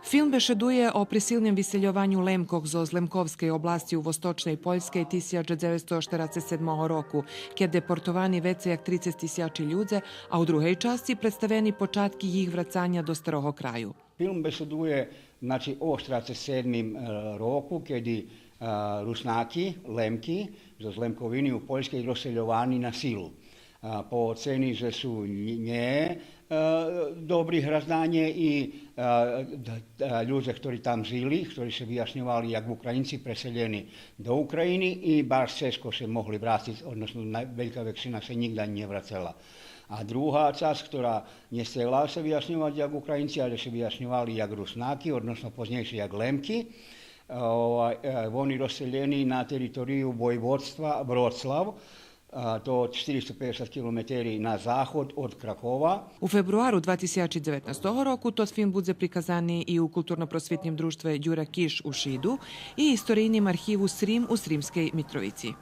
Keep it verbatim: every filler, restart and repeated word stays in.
Филм бешедує о присилним висельованю Лемкох зоз Лемковскей обласци у восточней Польскей тисяч дзевецсто штерацец седмого року, кед депортовани вецей як трицец тисячи людзе, а у другей часци представени початки їх врацаня до старого краю. Филм беседує, значи, о штерацец седмим, е, року, кеди, е, Руснаки, Лемки, зоз Лемковини у Польскей розсельовани на силу. А, по оцени же су нє, е, добри гражданє и, е, д-, д-, людзе, хтори там жили, хтори ше вияшньовали як Українци преселєни до України и баш чежко ше могли врациц, односно най-, велька векшина ше нїґда нє врацела. А друга часц, котра нє сцела ше вияшньовац як Українци, але ше вияшньовали як Руснаки, односно познєйше як Лемки, е, овай, е, вони розселєни на територию войводства Вроцлав, а, то чтиристо пейдзешат километери на заход од Кракова. У фебруару два тисячи дзеветнастого року тот филм будзе приказани и у Културно-просвитним дружтве Дюра Киш у Шиду и Историйним архиву Срим у Сримскей Митровици.